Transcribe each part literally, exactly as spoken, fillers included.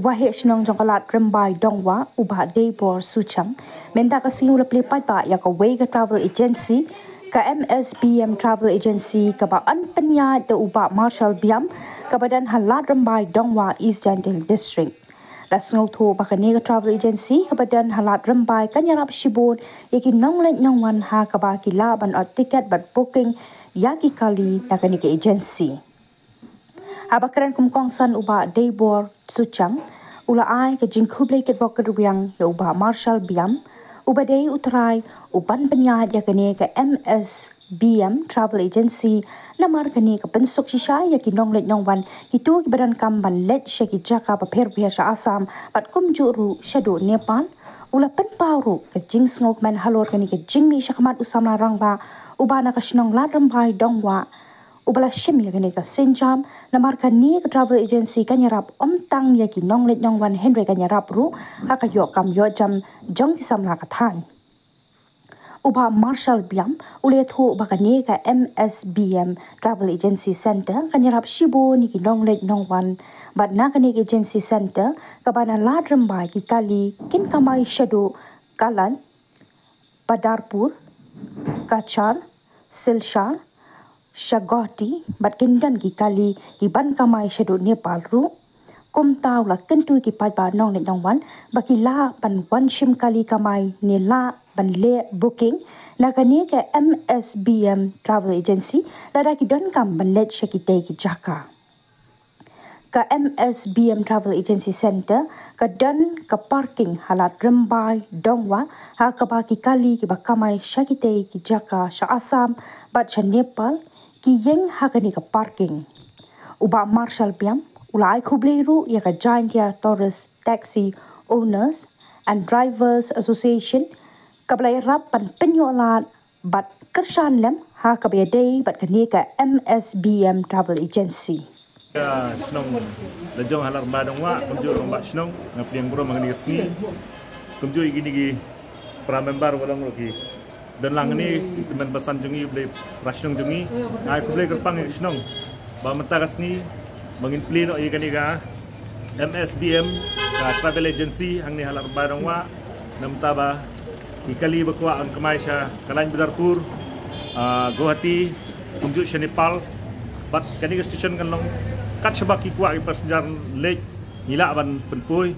Waheh shnong jong ka Lad Rymbai Dongwah, u Bah Deibor Suchang, mynta ka sngi u la plie paidbah ïa kawei ka travel agency, ka M S B M Travel Agency, kaba yn pynïaid da u Bah Marshal Biam, kaba don ha Lad Rymbai Dongwah, East Jaintia Hills District. La sngewthuh ba kane ka travel agency kaba don ha Lad Rymbai kan ïarap shibun ïa ki nongleit nongwan ha kaba ki lah ban ot tiket bad booking ïa ki kali na kane ka agency. Haba kren kum kongsan u Bah Deibor Suchang, u la ai ka jingkhublei kitbok kitrwiang ïa u Bah Marshal Biam, uba dei u trai uban pynïaid ïa kane ka M S B M Travel Agency, namar kane ka pynsuk shisha ïa ki nongleit nongwan, kito kiba donkam ban leit sha ki jaka bapher bapher sha Assam bad kumjuh ruh shaduh Nepal. U la pynpaw ruh ka jingsngewkmen halor kane ka jingmih shakhmat u samla rangbah uba na ka shnong Lad Rymbai Dongwah, uba la shim ïa kane ka sienjam, namar kane ka travel agency kan ïarap ym tang ïa ki nongleit nongwan hynrei kan ïarap ruh ha ka ïoh kam ïoh jam jong ki samla ka thaiñ. U Bah Marshal Biam u la ïathuh ba kane ka M S B M Travel Agency Center kan ïarap shibun ïa ki nongleit nongwan, bad na kane ka agency center kaba na Lad Rymbai, ki kali kin kamai shaduh Kalach, Badarpur, Cachar, Silchar, sha Guwahati, bad kin don ki kali kiban kamai shaduh Nepal ruh. Kumta u la kyntu ïa ki paidbah nongleit nongwan ba ki lah ban wan shim kali kamai ne lah ban leh booking na kane ka M S B M Travel Agency lada ki donkam ban leit sha kitei ki jaka. Ka M S B M Travel Agency Center ka don ka parking ha Lad Rymbai Dongwah, ha kaba ki kali kiba kamai sha kitei ki jaka sha Assam bad sha Nepal ki ïeng ha kane ka parking. U Bah Marshal Biam u la ai khublei ruh ïa ka Jaintia Tourist Taxi Owners and Drivers Association, kaba la ïarap ban pynïoh lad bad kyrshan lem ha kaba ïadei bad kane ka M S B M Travel Agency. Ka shnong la jong ha Lad Rymbai Dongwah, kumjuh rangbah shnong, nga pdiang burom ha kane ka sngi. Kumjuh ïa kine ki para member ba long ruh ki don lang kane, ki tymmen basan jong ngi, Blei, para shnong jong ngi. Nga ai khublei kyrpang ïa ka shnong ba mynta ka sngi ba ngin plie noh ïa kane ka M S B M, ka travel agency hangne ha Lad Rymbai Dongwah. Namar ba ki kali ba kwah ban kamai sha Kalach, Badarpur, ah, Guwahati, kumjuh sha Nepal. Bad kane ka station kan long kat shaba ki kwah ki passenger leit, ngi lah ban pynpoi.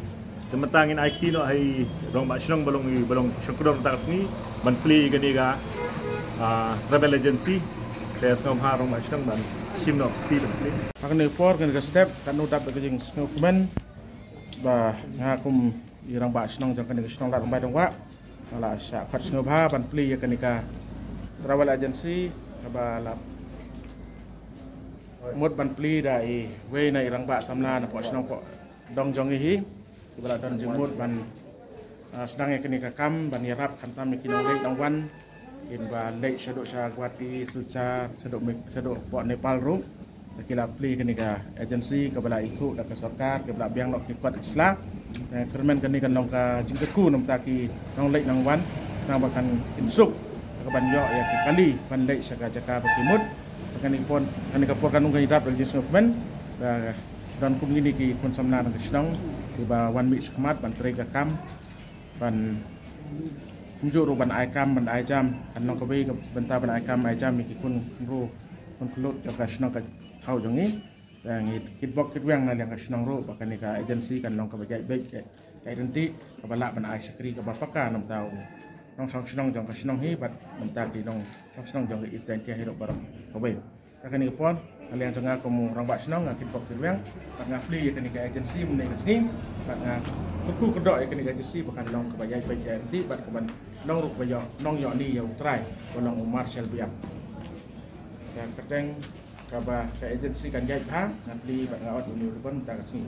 Te mynta ngin ai kti noh ha i rangbah shnong ba long, i ba long shongkdor mynta ka sngi ban plie ïa kane ka, ah, travel agency. Te sngewbha rangbah shnong ban shim noh kti ban plie. Ha kane ka por, kane ka step, katno dap da ka jingsngewkmen ba nga kum i rangbah shnong jong kane ka shnong Lad Rymbai Dongwah, nga la shah khot sngewbha ban plie ïa kane ka travel agency kaba la mut ban plie da iwei na i rangbah samla na poh shnong poh dong jong ngi hi, kiba la don jingmut ban, ah, sdang ïa kane ka kam ban ïarap khamtam ïa ki nongleit nongwan, kin ba leit shaduh sha Guwahati, Silchar, shaduh Meg-, shaduh poh Nepal ruh. Ki la plie kane ka agency kaba la ithuh da ka sorkar, kaba la biang noh ki kot ki sla. Eh, kyrmen kane kan long ka jingkyrkhu na bynta ki nongleit nongwan, khnang ba kan kynsuk ka ban ïoh ïa ki kali ban leit sha ka jaka ba ki mut. Kane ka por, kane ka por kan long ka ïarap da ka jingsngewkmen. Ba don kum kine ki khun samla na ka shnong kiba wan mih shakhmat ban trei ka kam, ban kumjuh ruh ban ai kam ban ai jam, kan long kawei ka bynta ban ai kam ai jam ïa ki khun khynroo khun khynlut jong ka shnong ka thaw jong ngi. Te ngi kitbok kitwiang na liang ka shnong ruh ba kane ka agency kan long kaba jait beit, jait ryntih, kaba lah ban ai shakri kaba paka na bynta u nongshong shnong jong ka shnong hi bad na bynta ki nongshong shnong jong ka East Jaintia Hills baroh kawei. Te ha kane ka por, na liang jong nga kum u rangbah shnong, nga kitbok kitwiang bad nga plie ïa kane ka agency mynne ka sngi, bad nga kyrkhu kyrdoh ïa kane ka agency ba kan long kaba jait beit jait ryntih bad kaban long ruh kaba ïoh nongïoh ni ïa u trai ba long u Marshal Biam. Te kyrteng kaba ka agency kan jait bha, nga plie bad nga ot ïa une u ribbon mynta ka sngi.